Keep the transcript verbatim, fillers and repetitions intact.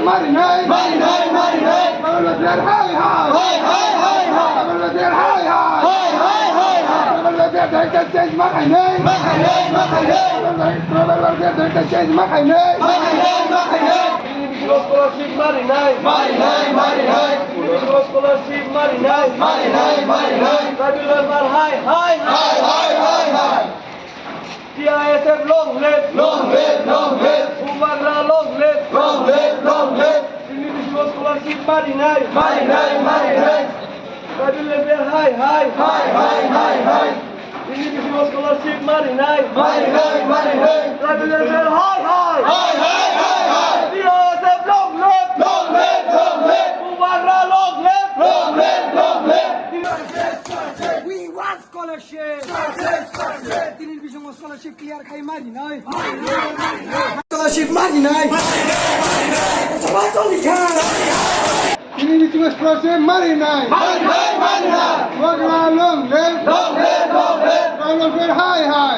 Marinai, marinai, marinai. Tribal welfare hai hai. Hai hai hai hai. Tribal welfare hai hai. Hai hai hai hai. Tribal welfare director change ma khainai. Ma khainai, ma khainai. Tribal welfare director change ma khainai. Ma khainai, ma khainai. Individual scholarship marinai. Marinai, marinai. Individual scholarship marinai. Marinai, marinai. Tribal welfare hai hai. Hai hai hai hai. T I S F long live! Long live, long live! Bubagra long live! Long live, long live! Individual scholarship marinai! Marinai, marinai! Tribal welfare hai hai! Hai hai hai hai! Individual scholarship marinai! Marinai, marinai! Tribal welfare hai hai! Hai hai hai hai! T I S F long live! Long live, long live! Bubagra long live! Long live, long live! We want scholarship! Tini bisingo scholarship clear khai marinai. Scholarship marinai. Tini bisingo scholarship marinai. Bubagra long live. Tribal welfare hai hai.